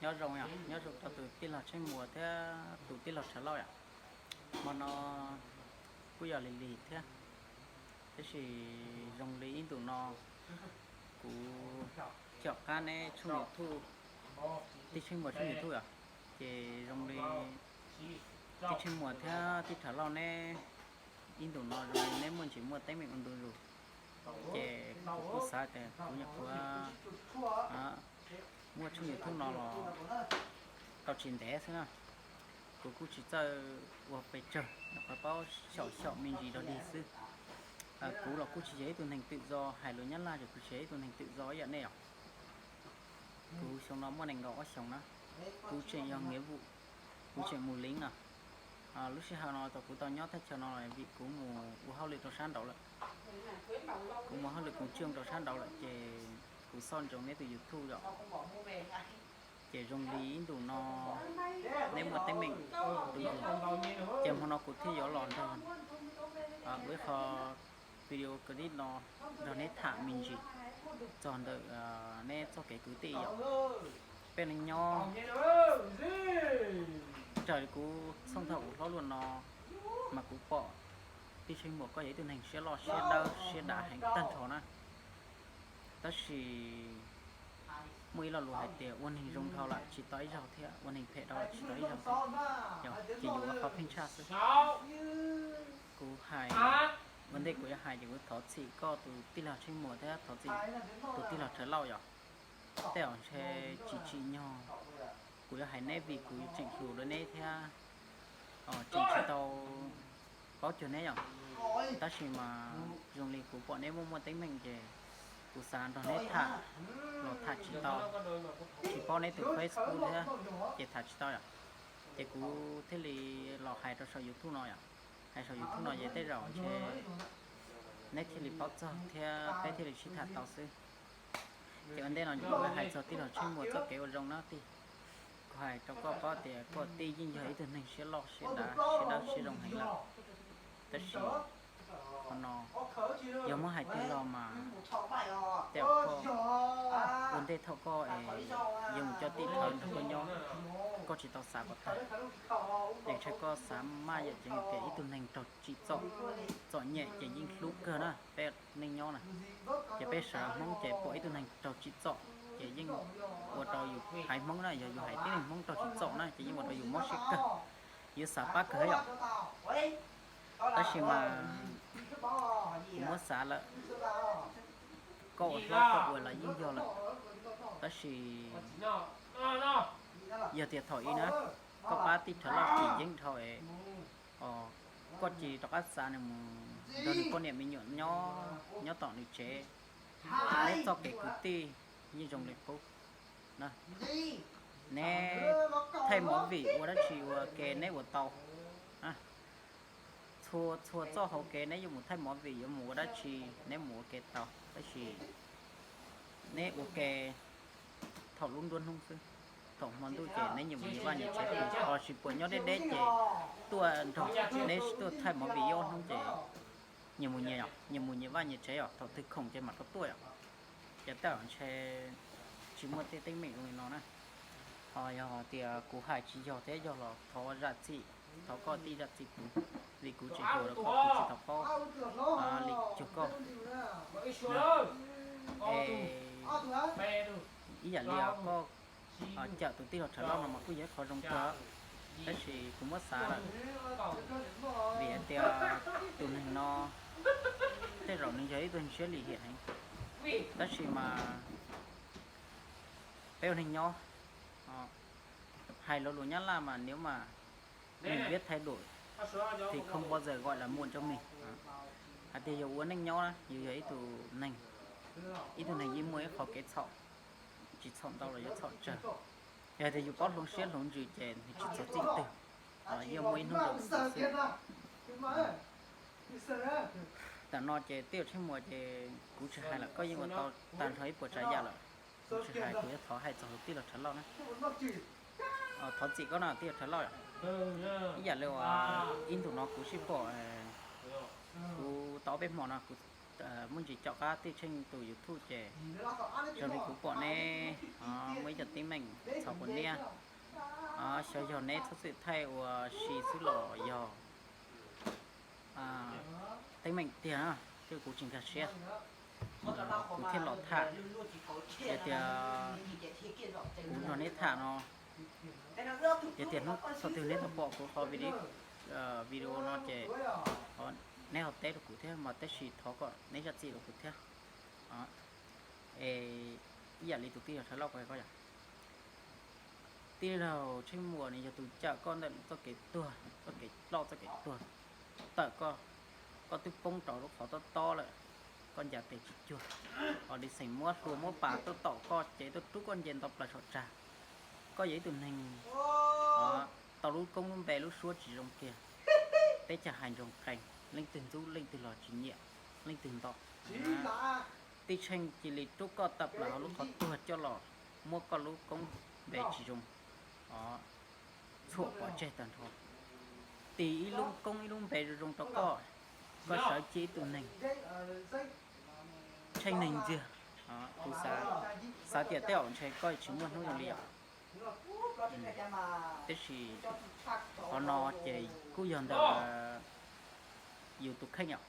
Nyob zoo yom, nyob zoo rau tus tij laug Tsheej Muas thiab tus tij laug Rhawv Lauj yom. Hmo no kuj yog lig lig thiab, tab sis zoo li ib ntus no kuv caum qab neb tshooj YouTube, tij Tsheej Muas tshooj YouTube yom, ces zoo li tij Tsheej Muas thiab tij Rhawv Lauj neb ib ntus no zoo li neb muaj ntsis muaj teeb meem ua ntu zus, ces kuv kuj xav tias kuv nyuam qhuav muaj tshooj YouTube no los tau tsis ntev xwb na. Kuv kuj tsis txawj ua pes tsawg, nyuam qhuav paub xyaum xyaum me ntsis dog dig xwb. Kuv los kuj tsis yog ib tug neeg twm zo, hais lus Nyab Laj ces kuv tsis yog ib tug neeg twm zo ib yam nej os. Kuv xyoo no muaj nees nkaum ob xyoos na, kuv tseem yog ngev vum, kuv tseem mus liv no. Lub sij hawm no tau kuv tau nyob thaj chaw no vim kuv mus ua hauj lwm rau sab nraud lawm. Kuv mus hauj lwm koom tswj rau sab nraud lawm ces kuv xauj ntsoov neb tus YouTube yom. Ces zoo li ib ntus no neb muaj teeb meem tus zus, ces hmo no kuv thiaj yuav los nrog ua ib qho video clip no nrog neb tham me ntsis txog ntawm neb txoj kev kwv tij yom. Peb neej nyob raws li kuv txheej thaum kuv hlob luaj no mas kuv pom tij Tsheej Muas koj yog ib tug neeg siab loj siab dawb siab dav heev tag nrho na. Tab sis muaj ib lo lus hais tias ua neeg zoo dhau lawm tsis tau ib zaug thiab ua neeg phem dhau lawm tsis tau ib zaug thiab, ces yuav ua qhov pheej tshaj xwb. Kuv hais, ua ntej kuv yuav hais ces kuv thov txim koj tus tij laug Tsheej Muas thiab thov txim tus tij laug Rhawv Lauj yom. Tej zaum ntshe tsis tsim nyog kuv yuav hais neb vim kuv tseem hluas dua neb thiab tseem tsis tau paub cuag neb yom. Tab sis mas zoo li kuv pom neb muaj muaj teeb meem ces kuv xav nrog neb tham los tham tsis tau, tsis paub neb tus Facebook thiab ces tham tsis tau yom. Ces kuv thiaj li los hais rau saum YouTube no yom. Hais saum YouTube no ces tej zaum ntshe neb thiaj li paub txog thiab peb thiaj li sib tham tau xwb. Ces ua ntej no kuv hais txog tij laug Tsheej Muas txoj kev ua zoo na tij. Kuv hais rau koj paub tias koj tij yeej yog ib tug neeg siab loj siab dav siab dawb siab zoo heev lawm. Tab sis qhov no yog muab hais tiag los mas tej zaum koj ua ntej thaum koj es yuav mus coj tij Rhawv nrog koj nyob, koj tsis tau xav kom tag. Ces ntshe koj xav maj yam ceev tias ib tug neeg raug tsim txom, txom nyem ces yeej hlub kawg na peb neej nyob na. Ces peb sawv Hmoob ces pom ib tug neeg raug tsim txom ces yeej ua rau yus haiv Hmoob na, yog yus haiv tib neeg Hmoob raug tsim txom na ces yeej ua rau yus mob siab kawg, yus xav pab kawg yom. Tab sis mas kuv muab xav lawm, koj ua hlob koj ua los yeej yog lawm, tab sis yog tias thaum ub na koj pab tij Rhawv Lauj tsis yeej dhau es koj cia li rov qab xa nws mus nrog nws poj niam me nyuam nyob tom nws tsev, neb txoj kev kwv tij yeej zoo li qub. Neb thaij movie ua dab tsi ua ke neb ua tau. Txhua txhua txoj hauv kev neb yuav mus thaij movie yuav mus ua dab tsi neb mus ua ke tau, tab sis neb ua ke thaum lub nruab hnub xwb, thaum hmo ntuj ces neb nyias mus nyias vaj nyias tsev, ho tsis puas nyob deb deb ces tuaj nrog neb sib tuaj thaij movie ob hnub ces nyias mus nyias, nyias mus nyias vaj nyias tsev os, thaum twg khoom ces mam rov tuaj yom. Ces tej zaum ntshe tsis muaj tej teeb meem zoo li no na. Ho yog tias kuv hais tsis yog thiab yog los thov zam txim, thov koj tij zam txim kuv, vim kuv tseem hluas rau koj kuv tsis tau paub li cuag koj. Es ib yam li koj cawm tus tij laug Rhawv Lauj no mas kuj yog ib qho zoo kawg, tab sis kuv muab xav lawm, vim hais tias tus neeg no tej zaum nws yog ib tug neeg siab lim hiam heev, tab sis mas peb ua neeg nyob, hais lo lus Nyab Laj mas nếu mà mình biết thay đổi thì không bao giờ gọi là muộn cho mình. Hais tias yus ua neej nyob na yus yog ib tug neeg, ib tug neeg yeej muaj ib qho kev txhaum, tsis txhaum ntau los yuav txhaum tsawg. Yog tias yus paub hloov siab hloov ntsws ces nws tsis txog txij twg, yeej muaj ib hnub zoo xwb. Tam no ces tij laug Tsheej Muas ces kuv tsis hais lawm, koj yeej ua tau tag nrho ib puas tsav yam lawm. Kuv tsis hais, kuv yuav thov hais txog tij laug Rhawv Lauj na. Thov txim koj no tij laug Rhawv Lauj. Ib yam li uas ib ntus no kuv sib pom, kuv tau ob peb hmo no kuv muaj ntsis caum qab tij Tsheej tus YouTube ces zoo li kuv pom neb muaj ib co teeb meem txhaum quav niab. Xyov yog neb txhob txwm thaij ua si xwb los yog teeb meem tiag na, twb kuv tsis nkag siab, kuv thiaj los tham. Yog tias kuv nrog neb tham no, yog tias hnub thaum twg neb tau pom kuv qhov video no ces neb ho teb rau kuv thiab mas, tab sis thov kom neb zam txim rau kuv thiab. Es ib yam li tus tij laug Rhawv Lauj ko yog, tij laug Tsheej Muas nws yog tus cawm koj ntawm txoj kev tuag, txoj kev ploj, txoj kev tuag, tawm koj, koj twb poob rau lub qhov tob tob lawm, koj ncav tes tsis cuag, os li xeem muab hlua muab pas tuaj tom koj ces tuaj rub koj nce nto plaws saum tsag. Koj yog ib tug neeg tau lub koob lub npe lub suab tsis zoo kiag, teb chaws hais ntsoog qees, leej twg ntxub leej twg los tsis nyiam, leej twg nto. Tij Tsheej cia li rub koj tawm plaws hauv lub qhov tuag coj los muab koj lub koob npe tsis zoo txhuam pov tseg tag nrho, tis ib lub koob ib lub npe zoo zoo rau koj, koj sawv cia ib tug neeg tsheej neeg ntxiag. Kuv xav, xav tias tej zaum ntshe koj tsis muaj hnub zoo li os. Tab sis qhov no ces kuj yog ntawm yus tus kheej os.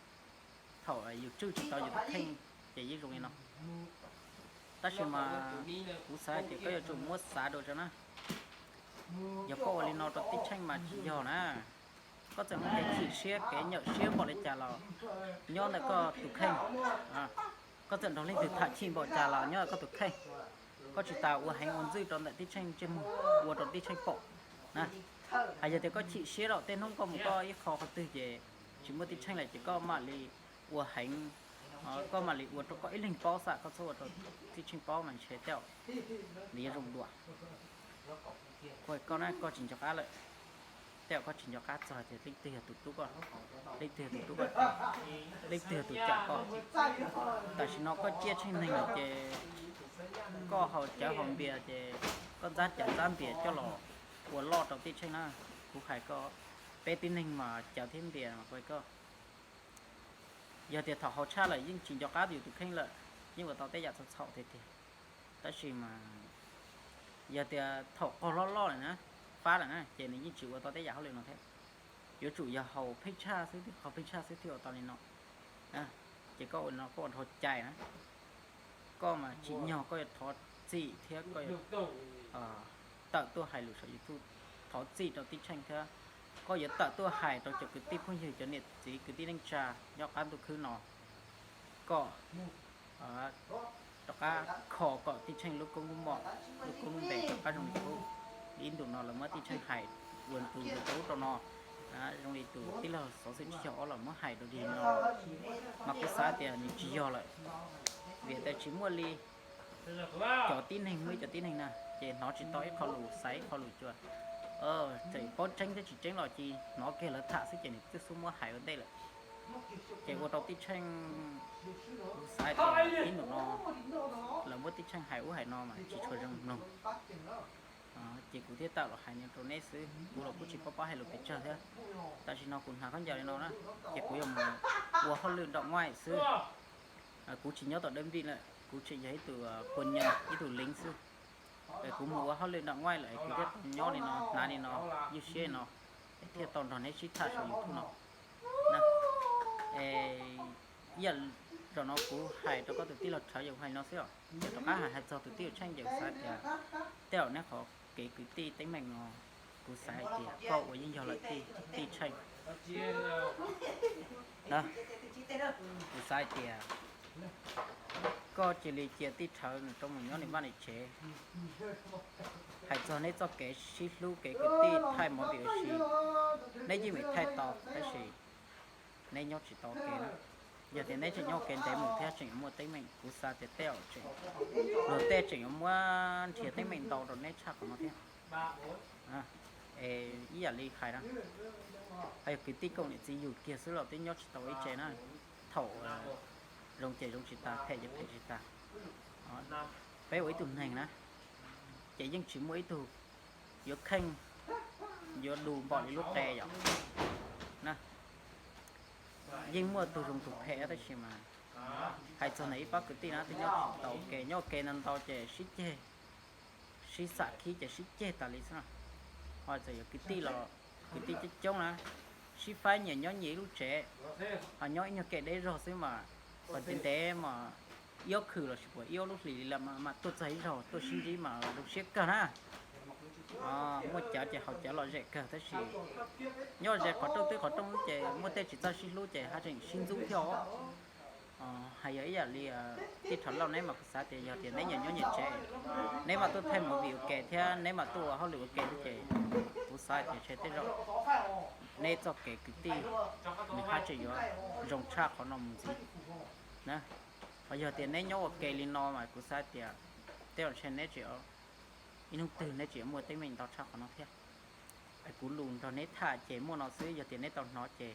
Thaum yus tswj tsis tau yus tus kheej ces yeej zoo li no. Tab sis mas kuv xav hais tias koj yuav tsum muab xav dua tso na. Yog koj ua li no rau Tij Tsheej mas tsis yog na. Koj txawm muaj kev chim siab kev nyuaj siab npaum li cas los nyob ntawm koj tus kheej. Koj txawm nrog leej twg tham chim npaum cas los nyob ntawm koj tus kheej. Koj tsis tas ua heev ua ntxwj rau ntawm Tij Tsheej ntsej muag ua rau Tij Tsheej pom na. Hais yog tias koj chim siab lawm tej hnub koj mus koj ib qho qhov twg ces tsis muaj Tij Tsheej lawm ces koj mam li ua heev, koj mam li ua rau koj ib leeg paub xwb, koj txhob ua rau Tij Tsheej paub mas ntshe tej zaum nws yuav zoo dua. Koj na, koj tsis nco qab lawm. Tej zaum koj tsis nco qab txog tias leej twg yog tus rub koj, leej twg yog tus rub koj, leej twg yog tus cawm koj. Tam sim no koj ciaj Tsheej neeg lawm ces koj haus cawv haus npias ces koj ntxab cawv ntxab npias coj los ua loj rau Tij Tsheej na. Kuv hais koj, peb tib neeg mas cawv thiab npias mas kuv hais koj, yog tias thaum haus tshaj lawm yeej tsis nco qab yus tus kheej lawm, yeej ua tau tej yam txhaum txhaum tiag tiag. Tab sis mas yog tias thaum qaug loj loj lawm na, fab lawm na ces nws yeej tsis ua tau tej yam hauj lwm no thiab. Yuav tsum yog haus pheej tshaj xwb thiaj, qaug pheej tshaj xwb thiaj ua tau li no. Ces koj ua li no koj ua dhau cai na. Koj mas tsim nyog koj yuav thov txim thiab koj yuav tawm tuaj hais lus saum YouTube thov txim rau Tij Tsheej thiab koj yuav tawm tuaj hais rau cov kwv tij phooj ywg cov niam txiv kwv tij neej tsa nyob qab ntuj khwb no kom rov qab kho kom Tij Tsheej lub koob lub mom, lub koob lub npe rov qab zoo li qub. Ib ntus no lawv muab Tij Tsheej hais ua tus tus rau no, zoo li tus tij laug Xov Xwm Tsib Caug Ob los muab hais rau li no, mas kuv xav tias nws tsis yog lawm. Vim tias tsis muaj li cov tib neeg, muaj ib cov tib neeg na ces hnov tsis tau ib qho lus xav ib qho lus cua, txawm paub tseeb thiab tsis tseeb los cia hnov kiag lawv tham xwb ces nws twb xub muab hais ua ntej lawm. Ces ua rau Tij Tsheej, kuv xav tias ib ntus no lawv muab Tij Tsheej hais ub hais no mas tsis tshua zoo mloog. Ces kuv thiaj tawm los hais rau neb xwb, kuv los kuj tsis paub paub hais lus pes tsawg thiab. Tam sim no kuv hnav khaub ncaws li no na, ces kuv yuav mus ua hauj lwm nram nqaij xwb. Kuv tsis nyob tom đơn vị lawm, kuv tseem yog ib tug pua nyoog ib tug leev xwb. Es kuv mus ua hauj lwm nram nqaij lawm es kuv thiaj tau nyob li no hnav li no, ywj siab li no, es thiaj tau nrog neb sib tham saum YouTube no. Es ib yam zaum no kuv hais rau koj tus tij laug Rhawv ces kuv hais li no xwb os. Ces rov qab hais hais txog tus tij laug Tsheej ces kuv xav tias tej zaum neb qhov kev kwv tij teeb meem no, kuv xav hais tias koj ua yeej yog lawm tij, tij Tsheej. Kuv xav hais tias koj cia li cia tij Rhawv nws rov mus nyob nws vaj nws tsev. Hais txog neb txoj kev sib hlub kev kwv tij thaij movie ua si, neb yeej meem thaij tau tab sis neb nyob tsis tau ua ke na. Yog tias neb tseem nyob ua ke ntev mus thiab tseem yuav muaj teeb meem, kuv xav tias tej zaum tseem, luag tej tseem yuav muab nrhiav teeb meem ntau rau neb tshaj qhov no thiab. Es ib yam li hais na, hos yog kwv tij koom niam txiv yug kiag xwb los twb nyob tsis tau ib tse na. Thaum zoo ces zoo tsis tas, phem ces phem tsis tas. Peb ua ib tug neeg na, ces yeej tsis muaj ib tug yuav kheej yuav du npaum li lub qe yom. Yeej muaj tug zoo tug phem tab sis mas hais txog ntawm ib pab kwv tij na twb nyob tsis tau ua ke, nyob ua ke ntau ntau ces sib ceg, sib xam khib ces sib ceg tas li xwb no. Ho txawm yog kwv tij los kwv tij coob coob na, sib faib nyias nyob nyias ib lub tsev, ho nyob ib nyuag kem deb zog xwb mas, qhov ntev ntev mas ib ob khw los sis puas ib ob lub hlis li lawm mas tuaj txog ib zaug tuaj sib ntsib mas zoo siab kawg na. Muaj cawv ces haus cawv lom zem kawg tab sis nyob ze qhov rooj twb qhov rooj ces muaj tej tsis txawj sib hlub ces haj tseem sib ntxub thiab os. Hais yog ib yam li tij Rhawv Lauj neb mas kuv xav tias yog tias neb nyias nyob nyias tsev, neb mam tuaj thaij movie ua ke thiab neb mam tuaj ua hauj lwm ua ke thiab ces kuv xav tias ntshe tej zaum neb txoj kev kwv tij nws haj tseem yuav zoo tshaj qhov no mus ntxiv na. Ho yog tias neb nyob ua ke li no mas kuv xav tias tej zaum ntshe neb tseem, ib hnub twg neb tseem yuav muaj teeb meem ntau tshaj qhov no thiab. Kuv lus nrog neb tham ces muaj no xwb, yog tias neb tau hnov ces,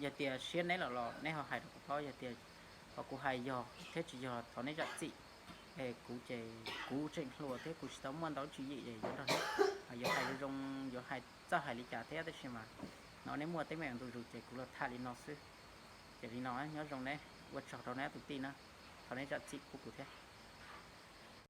yog tias siab neb lawm los neb ho hais rau kuv paub, yog tias qhov kuv hais yog thiab tsis yog thov neb zam txim. Es kuv ces kuv tseem hluas thiab kuv tsis tau muaj ntau tswv yim es yuav nrog neb, yuav hais zoo zoo, yuav hais txawj hais li cas thiab tab sis mas hnov neb muaj teeb meem ntu zus ces kuv los tham li no xwb. Ces li no nyob zoo neb, ua tsaug rau neb tus tij na, thov neb zam txim pub kuv thiab.